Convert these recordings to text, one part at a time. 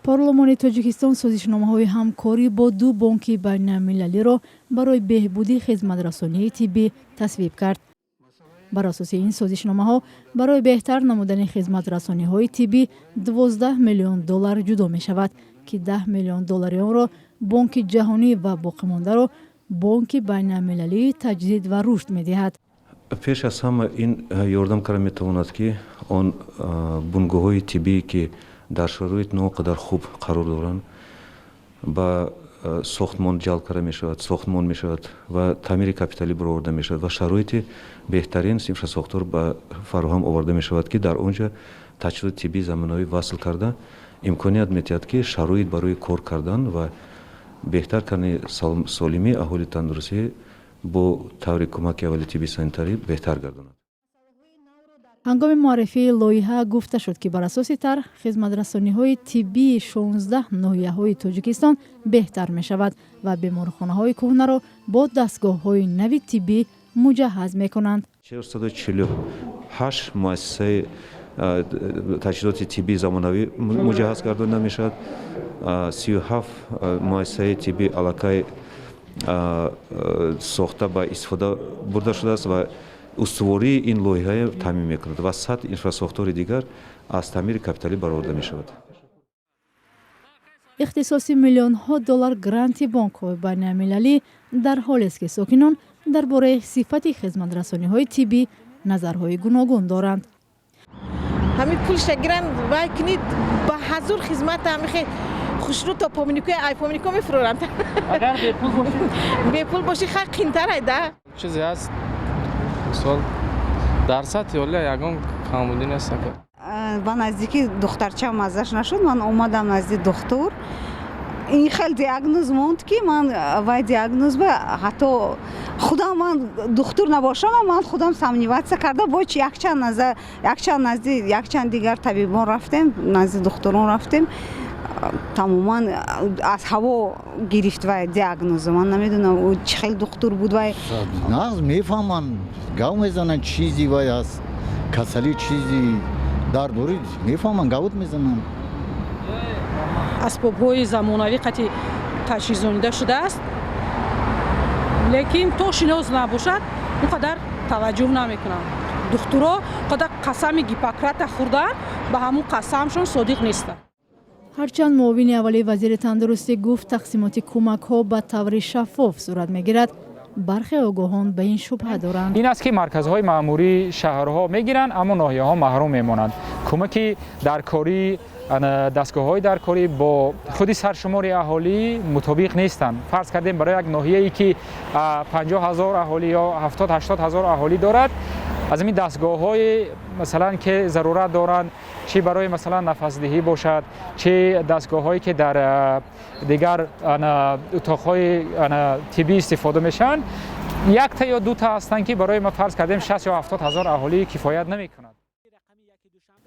Парлумони Тоҷикистон созишномаҳои ҳамкорӣ бо ду бонки байналмилалиро барои беҳбуди хизматрасонии тиббӣ тасвиб кард. Бар асоси ин созишномаҳо барои беҳтар намудани хизматрасониҳои тиббӣ 12 миллион доллар ҷудо мешавад, ки 10 миллион доллари онро Бонки Ҷаҳонӣ ва боқимондаро Бонки байналмилалии таҷдид ва рушд медиҳад. Пеш аз ҳама ин ёрдам карда метавонад, ки он бунгоҳҳои тиббие, ки дар шароит на он қадар хуб қарор доранд, ба сохтмон ҷалб карда мешавад, сохтмон мешавад ва таъмири капиталӣ бароварда мешавад ва шароити беҳтарин инфрасохтор ба фароҳам оварда мешавад, ки дар он ҷо таҷҳизоти тиббии замонавӣ васл карда, имконият медиҳад, ки шароит барои кор кардан ва беҳтар кардани солимии аҳолии тандурустӣ бо таври кӯмаки аввали тиббии санитарӣ беҳтар гардонад. Ҳангоми муаррифии лоиҳа гуфта шуд, ки бар асоси тарҳ хизматрасониҳои тиббии 16 ноҳияҳои Тоҷикистон беҳтар мешавад ва беморхонаҳои кӯҳнаро бо дастгоҳҳои нави тиббӣ муҷаҳҳаз мекунанд. 448 муассисаи таҷҳизоти тиббии замонавӣ муҷаҳҳаз гардонида мешавад. 37 муассисаи тиббӣ аллакай сохта, ба истифода бурда шудааст ва устувории ин лоиҳа таъмин мекунад ва 100 инфрасохтори дигар аз таъмири капиталӣ бароварда мешавад. Ихтисоси миллионҳо доллар гранти бонкҳои байналмилалӣ дар ҳолест, ки сокинон дар бораи сифати хизматрасониҳои тиббӣ назарҳои гуногун доранд. Ҳамин пулша гиранд, вай кунид, ба ҳазур хизмат ҳамихе хушрӯ то помнико ай помнико мефуроранд. Агар бепул бошӣ? Бепул бошӣ, хай, қинтарай да. Чизе ҳаст, мисол, дар сатҳи олия ягон камбудӣ нест ака. Ба наздики духтарчам маззаш нашуд, ман омадам назди духтур. Ин хел диагноз монд, ки ман вай диагноз ба ҳатто худам, ман духтур набошам, ман худам сомневаться карда, бо якчанд назар, якчанд назди якчанд дигар табибон рафтем, назди духтурон рафтем. Тамоман аз ҳаво гирифт вай диагноза. Ман намедонам, ӯ чӣ хел духтур буд вай. Нағз мефаҳманд, гав мезананд, чизи вай аст, касалӣ, чизи дард дорӣ, мефаҳманд, гавут мезананд. Асбобҳои замонавӣ қати таҷҳизонида шудааст, лекин то шинос набошад, он қадар таваҷҷӯҳ намекунанд. Духтуро қадар қасами Гиппократа хӯрдаанд, ба ҳамун қасамшон содиқ нестанд. Ҳарчанд муовини аввали вазири тандурустӣ гуфт, тақсимоти кӯмакҳо ба таври шаффоф сурат мегирад, бархе огоҳон ба ин шубҳа доранд. Ин аст, ки марказҳои маъмурии шаҳрҳо мегиранд, аммо ноҳияҳо маҳрум мемонанд. Кӯмаки даркорӣ, дастгоҳҳои даркорӣ бо худи саршумори аҳолӣ мутобиқ нестанд. Фарз кардем, барои як ноҳияе, ки 50 000 аҳолӣ ё 70-80 ҳазор аҳолӣ дорад, аз ҳамин дастгоҳҳои, масалан, ки зарурат доранд, чӣ барои, масалан, нафасдиҳӣ бошад, чӣ дастгоҳҳое, ки дар дигар утоқҳои тиббӣ истифода мешаванд, якта ё дута ҳастанд, ки барои ма, фарз кардем, 60 ё 70 ҳазор аҳолӣ кифоят намекунад.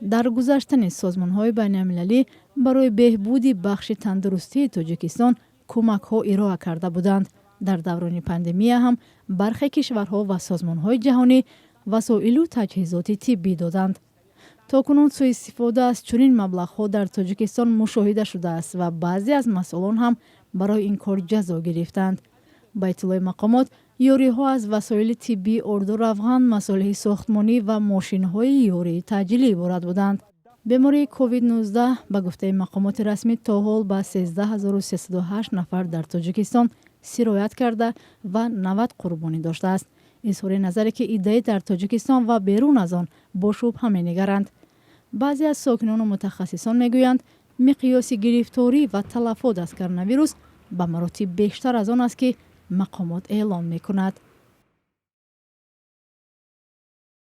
Дар гузашта низ созмонҳои байналмилалӣ барои беҳбуди бахши тандурустии Тоҷикистон кӯмакҳо ироа карда буданд. Дар даврони пандемия ҳам бархе кишварҳо ва созмонҳои ҷаҳонӣ васоилу таҷҳизоти тиббӣ доданд. То кунун суистифода аз чунин маблағҳо дар Тоҷикистон мушоҳида шудааст ва баъзе аз масъулон ҳам барои ин кор ҷазо гирифтанд. Ба иттилои мақомот, ёриҳо аз васоили тиббӣ, орду равған, масолеҳи сохтмонӣ ва мошинҳои ёрии таъҷилӣ иборат буданд. Бемории COVID-19, ба гуфтаи мақомоти расмӣ, то ҳол ба 13 308 нафар дар Тоҷикистон сироят карда ва 90 қурбонӣ доштааст. Изҳори назаре, ки иддаи дар Тоҷикистон ва берун аз он бо шубҳа менигаранд. Баъзе аз сокинону мутахассисон мегӯянд, миқёси гирифторӣ ва талафот аз коронавирус ба маротиб бештар аз он аст, ки мақомот эълон мекунад.